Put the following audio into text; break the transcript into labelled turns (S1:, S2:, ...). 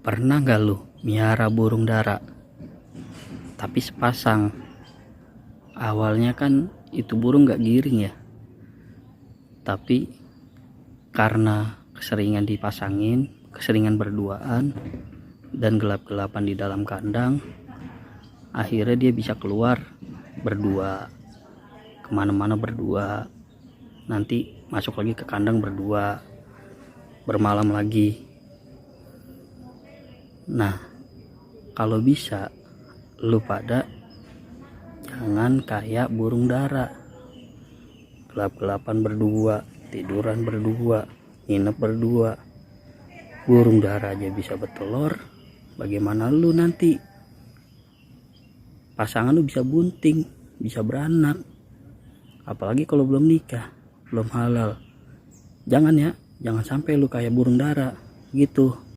S1: Pernah gak lu miara burung dara tapi sepasang? Awalnya kan itu burung gak giring ya, tapi karena keseringan dipasangin, keseringan berduaan dan gelap-gelapan di dalam kandang, akhirnya dia bisa keluar berdua, kemana-mana berdua, nanti masuk lagi ke kandang berdua, bermalam lagi. Nah, kalau bisa lu pada jangan kayak burung dara, gelap-gelapan berdua, tiduran berdua, nginep berdua. Burung dara aja bisa bertelur, bagaimana lu nanti? Pasangan lu bisa bunting, bisa beranak, apalagi kalau belum nikah, belum halal. Jangan ya, jangan sampai lu kayak burung dara gitu.